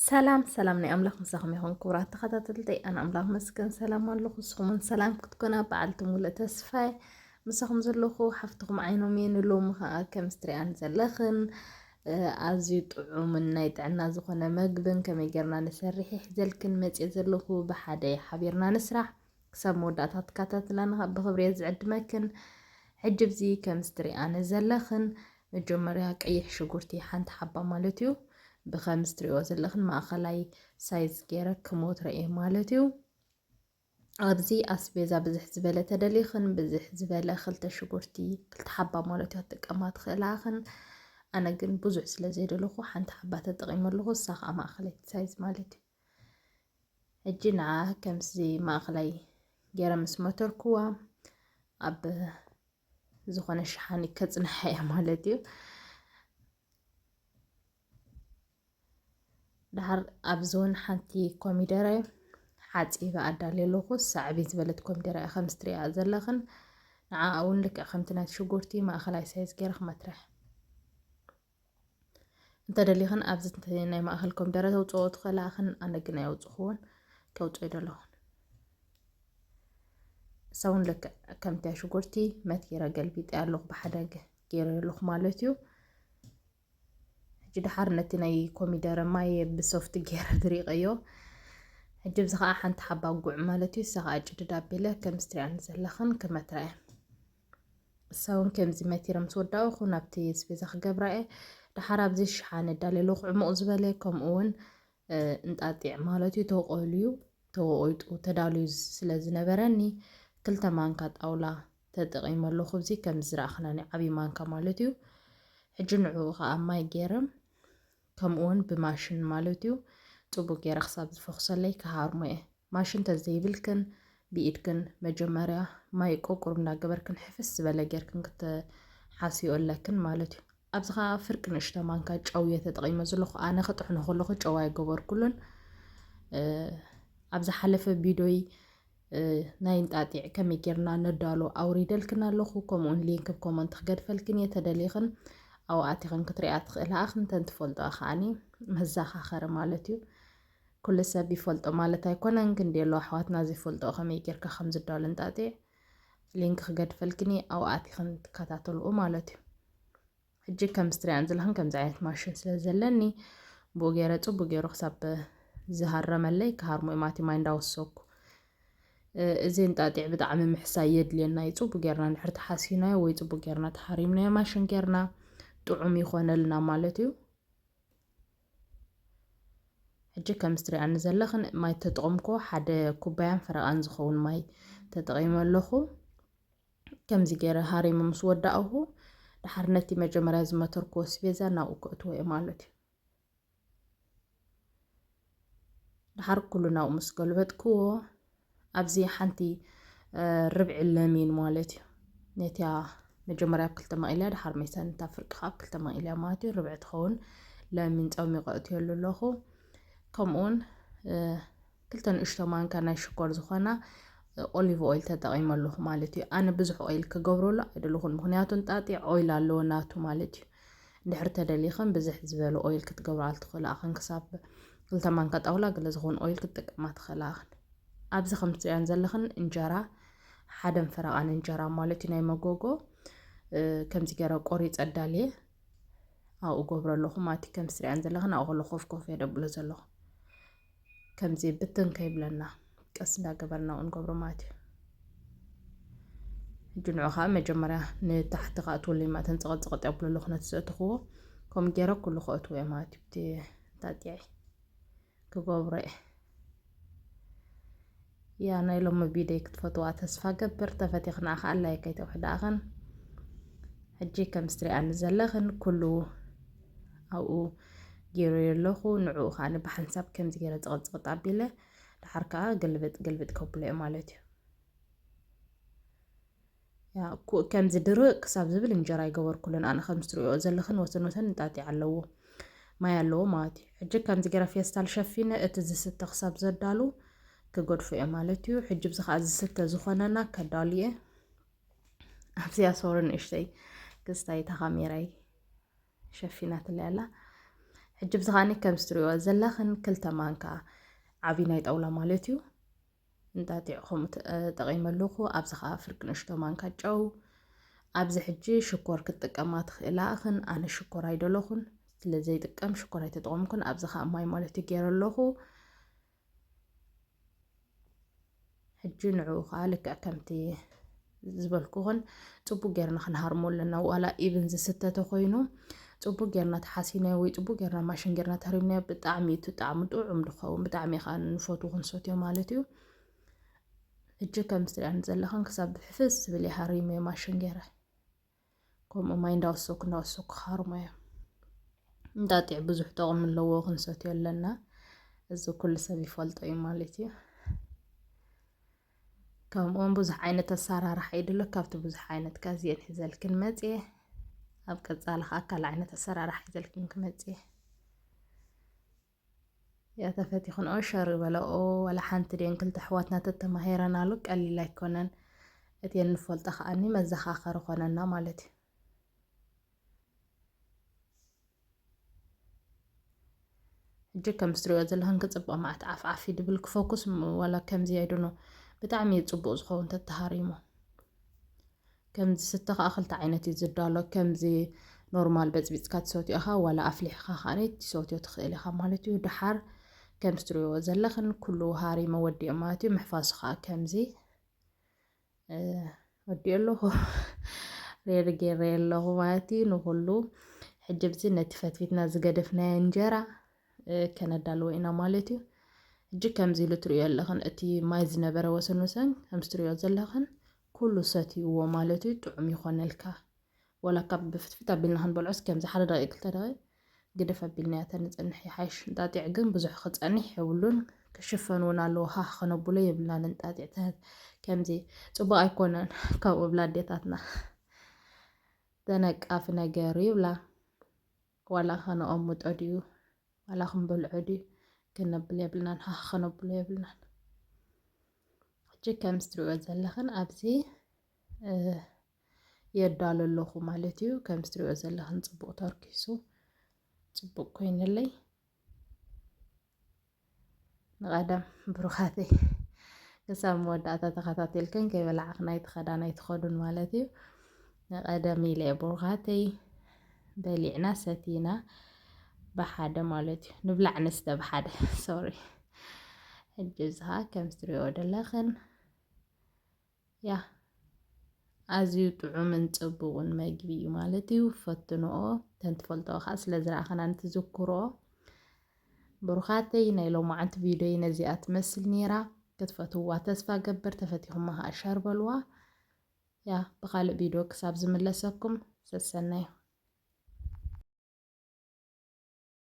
ሰላም ሰላም ናይ ኣምላኽ ምሳኹም ይኹን ክቡራት ተኸታተልተይ። ኣነ ኣምላኽ መስገን ሰላም ኣለኹ። ንስኹምን ሰላም ክትኮና በዓልቲ ሙሉእ ተስፋይ ምሳኹም ዘለኹ ሓፍትኹም ዓይኖም እየ። ንሎሚ ኸዓ ከም ስትሪኣን ዘለኽን ኣዝዩ ጥዑምን ናይ ጥዕና ዝኾነ መግብን ከመይ ጌርና ንሰርሕ ይሕዘልክን መፅእ ዘለኹ። ብሓደ ሓቢርና ንስራሕ። ክሳብ መወዳእታ ትከታተላና ብኽብሪ እየ ዝዕድመክን። ሕጂ ብዚ ከም ስትሪኣኒ ዘለኽን መጀመርያ ቀይሕ ሽጉርቲ ሓንቲ ሓባ ማለት እዩ። ብኸም ስትሪኦ ዘለኽን ማእኸላይ ሳይዝ ገይረ ክሞትረ እየ ማለት እዩ። ኣብዚ ኣስቤዛ ብዝሕ ዝበለ ተደሊኽን ብዝሕ ዝበለ ክልተ ሽጉርቲ ክልተ ሓባ ማለት እዩ ክትጥቀማ ትኽእላ ኢኽን። ኣነ ግን ብዙሕ ስለ ዘይደለኹ ሓንቲ ሓባ ተጠቒመ ኣለኹ። እሳ ከዓ ማእኸለይቲ ሳይዝ ማለት እዩ። ሕጂ ንዓ ከምዚ ማእኸላይ ገይረ ምስ መተርኩዋ ኣብ ዝኾነ ሸሓኒ ከፅንሓ እየ ማለት እዩ። ድሓር ኣብዚ እውን ሓንቲ ኮሚደረ ሓፂበ ኣዳልየ ኣለኹ። ሳዕቢ ዝበለት ኮሚደረ እያ ከም ስትሪኣ ዘለኽን። ንዓኣ እውን ልክዕ ከምቲ ናይቲ ሽጉርቲ ማእኸላይ ሳይዝ ገይረ ክመትረ። እንተደሊኽን ኣብዚ ናይ ማእኸል ኮሚደረ ተውፅኦ ትኽእላ ኢኽን። ኣነ ግን ኣየውፅኹዎን፣ ከውፅኦ ኣይደለኹን። እሳ እውን ልክዕ ከምቲ ሽጉርቲ መትኪረ ገልቢጠ ኣለኹ፣ ብሓደ ገ- ገይረ ኣለኹ ማለት እዩ። ሕጂ ድሓር ነቲ ናይ ኮሚደረ ማይ ብሶፍቲ ገይረ ድሪቀዮ። ሕጂ ብዚ ከዓ ሓንቲ ሓባ ጉዕ ማለት እዩ። እሳ ከዓ ጭድድ ኣቢለ ከም ስትሪኣን ዘለኽን ክመትራ እየ። እሳ እውን ከምዚ መቲረ ምስ ወዳእኹ ናብቲ ስቤዛ ክገብራ እየ። ድሓር ኣብዚ ሸሓነ ዳልየ ኣለኹ ዕሙቕ ዝበለ፣ ከምኡ እውን እንጣጢዕ ማለት እዩ ተቆልዩ ተወቂጡ ተዳልዩ ስለ ዝነበረኒ ክልተ ማንካ ጣውላ ተጠቒመ ኣለኹ። እዚ ከም ዝረኣኽናኒ ዓብዪ ማንካ ማለት እዩ። ሕጂ ንዕኡ ከዓ ማይ ገይረ ከምኡ እውን ብማሽን ማለት እዩ ፅቡቅ ገይረ ክሳብ ዝፈኹሰለይ ክሃርሞ እየ። ማሽን ተዘይብልክን ብኢድክን መጀመርያ ማይ ቆቁር እንዳገበርክን ሕፍስ ዝበለ ጌርክን ክትሓስዮ ኣለክን ማለት እዩ። ኣብዚ ከዓ ፍርቂ ንእሽቶ ማንካ ጨው እየ ተጠቂመ ዘለኹ። ኣነ ክጥሕኖ ከለኹ ጨው ኣይገበርኩሉን። ኣብ ዝሓለፈ ቪድዮይ ናይ እንጣጢዕ ከመይ ጌርና ነዳሎ ኣውሪደልክን ኣለኹ። ከምኡውን ሊንክ ብ ኮመንት ክገድፈልክን እየ ተደሊኽን ኣብኡ ኣቲኽን ክትሪኣ ትኽእላ ኢኽን። እንተን ትፈልጦ ከዓኒ መዘኻኸሪ ማለት እዩ። ኩሉ ሰብ ይፈልጦ ማለት ኣይኮነን፣ ግን ደሎ ኣሕዋትና ዘይፈልጦ ከመይ ጌርካ ከም ዝዳሎ እንጣጢዕ ሊንክ ክገድፈልክን እየ ኣብኡ ኣቲኽን ትከታተልኡ ማለት እዩ። ሕጂ ከም ስትሪኣን ዘለኽን ከምዚ ዓይነት ማሽን ስለ ዘለኒ ብኡ ገይረ ፅቡቅ ገይሩ ክሳብ ዝሃረመለይ ክሃርሞ እየ ማለት እዩ፣ ማይ እንዳወሰኩ። እዚ እንጣጢዕ ብጣዕሚ ምሕሳይ የድልየና እዩ። ፅቡቅ ጌርና እንድሕር ተሓሲናዮ ወይ ፅቡቅ ጌርና ተሃሪምናዮ ማሽን ጌርና ጥዑም ይኾነልና ማለት እዩ። ሕጂ ከም ስትሪኣኒ ዘለኽን ማይ ተጠቐምኩ ሓደ ኩባያን ፈረቓን ዝኸውን ማይ ተጠቒመ ኣለኹ። ከምዚ ገይረ ሃሪመ ምስ ወዳእኹ ድሓር ነቲ መጀመርያ ዝመተርኩዎ ስቤዛ ናብኡ ከእትዎ እየ ማለት እዩ። ድሓር ኩሉ ናብኡ ምስ ገልበጥክዎ ኣብዚ ሓንቲ ርብዒ ለሚን ማለት እዩ። ነቲያ መጀመርያ ኣብ ክልተ መቒልያ ድሓር መይሳ ነታ ፍርቂ ከዓ ኣብ ክልተ መቒልያ ማለት እዩ። ርብዒ ትኸውን ለሚን ፀሚቐ እትየሉ ኣለኹ። ከምኡውን ክልተ ንእሽቶ ማንካ ናይ ሽኮር ዝኾና ኦሊቭ ኦይል ተጠቒመ ኣለኹ ማለት እዩ። ኣነ ብዙሕ ኦይል ክገብረሉ ኣይደለኹን፣ ምኽንያቱ እንጣጢዕ ኦይል ኣለዎ ናቱ ማለት እዩ። እንድሕር ተደሊኽን ብዝሕ ዝበለ ኦይል ክትገብራ ትኽእላ ኢኽን። ክሳብ ክልተ ማንካ ጣውላ ገለ ዝኾን ኦይል ክትጥቀማ ትኽእላ ኢኽን። ኣብዚ ከም ትሪኣን ዘለኽን እንጀራ ሓደን ፈረቓን እንጀራ ማለት እዩ ናይ መጎጎ ከምዚ ገይረ ቆሪፀ ኣዳልየ ኣብኡ ገብሮ ኣለኹ ማለት እዩ። ከም ትሪኣን ዘለኽን ኣብኡ ከሎ ኮፍ ኮፍ እየ ደብሎ ዘለኹ። ከምዚ ብትን ከይብለና ቀስ እንዳገበርና እውን ገብሮ ማለት እዩ። ሕጂ ንዑ ከዓ መጀመርያ ንታሕቲ ከዓ ትውልይ ማእተን ፀቐፀቐጥ የብሎ ኣለኹ ነቲ ዘእትኽዎ ከምኡ ገይረ ኩሉ ከእትዎ እየ ማለት እዩ። እቲ እንጣጢዐይ ክገብሮ እየ። ያ ናይ ሎሚ ቪድዮ ክትፈትዋ ተስፋ ገብር። ተፈቲኽና ከዓ ላይክ ኣይተውሕዳእኽን። ሕጂ ከም ስትሪኣኒ ዘለኽን ኩሉ ኣብኡ ገይሩ ኣለኹ። ንዕኡ ከዓ ብሓንሳብ ከምዚ ገይረ ፅቕፅቕጥ ኣቢለ ድሓር ከዓ ግልብጥ ግልብጥ ከብሎ እየ ማለት እዩ። ያ ኩ- ከምዚ ድርቅ ክሳብ ዝብል እንጀራ ኣይገበርኩሉን። ኣነ ከም ዝትሪኦ ዘለኽን ወሰን ወሰን እንጣጢዕ ኣለዎ ማይ ኣለዎ ማለት እዩ። ሕጂ ከምዚ ገይረ ፌስታል ሸፊነ እቲ ዝስተ ክሳብ ዘዳሉ ክገድፎ እየ ማለት እዩ። ሕጂ ብዚ ከዓ ዝስተ ዝኾነና ከዳሉ እየ። ኣብዚኣ ሶሪ ንእሽተይ ክስታይ እታ ካሜራይ ሸፊናትለይ ኣላ። ሕጂ ብዚ ከዓኒ ከም ዝትሪእዎ ዘለኽን ክልተ ማንካ ዓብዪ ናይ ጣውላ ማለት እዩ። እንጣጢዕ ከምኡ ተ-፣ ተጠቒመ ኣለኹ። ኣብዚ ኸዓ ፍርቂ ንእሽቶ ማንካ ጨው፣ ኣብዚ ሕጂ ሽኮር ክትጥቀማ ትኽእላ እኽን፣ ኣነ ሽኮር ኣይደለኹን ስለ ዘይጥቀም ሽኮር ኣይተጠቐምኩን። ኣብዚ ኸዓ ማይ ማለት እዩ ገይረ ኣለኹ። ሕጂ ንዕኡ ኸዓ ልክዕ ከምቲ ዝበልኩኽን ጽቡቅ ጌርና ክንሃርሞ ኣለና። ዋላ ኢብን ዝስተ ተኾይኑ ጽቡቅ ጌርና ተሓሲናዮ ወይ ጽቡቅ ጌርና ማሽን ጌርና ተህሪምናዮ ብጣዕሚ እዩ እቲ ጣዕሙ ጥዑም ዝኸውን። ብጣዕሚ ከዓ ንፈትዎ ክንሰትዮ ማለት እዩ። ሕጂ ከም ዝትሪኣኒ ዘለኽን ክሳብ ብሕፍስ ዝብል እየ ሃሪመዮ ማሽን ጌረ። ከምኡ ማይ እንዳወሰኩ እንዳወሰኩ ክሃርሞ እየ። እንጣጢዕ ብዙሕ ጥቕሚ ኣለዎ፣ ክንሰትዮ ኣለና። እዚ ኩሉ ሰብ ይፈልጦ እዩ ማለት እዩ። ከምኡውን ብዙሕ ዓይነት ኣሰራርሓ እዩ ድሎ። ካብቲ ብዙሕ ዓይነት ካዚአን ሒዘልክን መፅየ። ኣብ ቀፃሊ ከዓ ካልእ ዓይነት ኣሰራርሓ ሒዘልክን ክመፅየ። ያ ተፈቲኹንኦ ሸር ይበለኦ። ዋላ ሓንቲ ድየን ክልተ ኣሕዋትና ተተማሂረናሉ ቀሊል ኣይኮነን። እቲየን ንፈልጦ ከዓኒ መዘኻኸሪ ኮነና ማለት እዩ። ሕጂ ከም ዝትሪኦ ዘለኽን ክፅብቕ ማዕት ዓፍ ዓፍ ይድብል ክፎኩስ ም-፣ ዋላ ከምዚ ኣይድኖ ብጣዕሚ እዩ ፅቡቕ ዝኸውን ተተሃሪሙ። ከምዚ ስተ ከዓ ክልተ ዓይነት እዩ ዝዳሎ። ከምዚ ኖርማል በፅቢፅካ ትሰትዮ ኢኻ፣ ዋላ ኣፍሊሕኻ ከዓ ትሰትዮ ትኽእል ኢኻ ማለት እዩ። ደሓር ከም ዝትሪኦ ዘለኽን ኩሉ ሃሪመ ወዲኦ ማለት እዩ። ምሕፋሱ ከዓ ከምዚ፣ እ፣ ወዲኦ ኣለኹ። ሬዲ ገይረ ኣለኹ ማለት እዩ። ንኹሉ ሕጂ ብዚ ነቲ ፈትፊትና ዝገደፍናዮ እንጀራ፣ እ፣ ከነዳልዎ ኢና ማለት እዩ። ሕጂ ከምዚ ኢሉ ትሪኦ ኣለኽን እቲ ማይ ዝነበረ ወሰን ወሰን ከምዚ ትሪኦ ዘለኽን ኩሉ ሰትይዎ ማለት እዩ። ጥዑም ይኾነልካ። ወላ ካብ ብፍትፍት ኣቢልና ክንበልዖስ ከምዚ ሓደ ደቂቕ ክልተ ደቂቕ ግደፍ ኣቢልናዮ ተንፀንሕ ይሓይሽ። እንጣጢዕ ግን ብዙሕ ክፀንሕ የብሉን። ክሽፈን እውን ኣለዎ። ሃህ ከነብሎ የብልናን። እንጣጢዕ ተ-፣ ከምዚ ፅቡቕ ኣይኮነን። ከምኡ ብላ ኣዴታትና ተነቃፊ ነገር ይብላ። ዋላ ከነቐምጦ ድዩ? ዋላ ክንበልዖ ድዩ? ክነብል የብልናን። ሃህ ከነብሎ የብልናን። ሕጂ ከም ዝትሪኦ ዘለኽን ኣብዚ፣ እ፣ የዳሉ ኣለኹ ማለት እዩ። ከም ዝትሪኦ ዘለኽን ጽቡቕ ተርኪሱ፣ ጽቡቕ ኮይንለይ። ንቐደም ብሩኻተይ፣ ክሳብ መወዳእታ ተኸታቲልክን ከይበላዕኽን ኣይትኸዳን ኣይትኸዱን ማለት እዩ። ንቐደም ኢለ እየ ብሩኻተይ። በሊዕና ሰቲና ብሓደ ማለት እዩ። ንብላዕ ንስተ ብሓደ። ሶሪ። ሕጂ እዚ ኸኣ ከም ዝትሪኦ ዘለኽን፣ ያ፣ ኣዝዩ ጥዑምን ጽቡቕን መግቢ እዩ ማለት እዩ። ፈትንኦ፣ ተን ትፈልጥኦ ኸኣ ስለ ዝረኣኽን ትዝክርኦ። ብሩኻተይ፣ ናይ ሎማዓንቲ ቪድዮይ ነዚኣ ትመስል ነይራ። ክትፈትውዋ ተስፋ ገብር፣ ተፈቲኹማ ኸኣ ሸር በልዋ። ያ፣ ብኻልእ ቪድዮ ክሳብ ዝምለሰኩም ሰሰናዩ።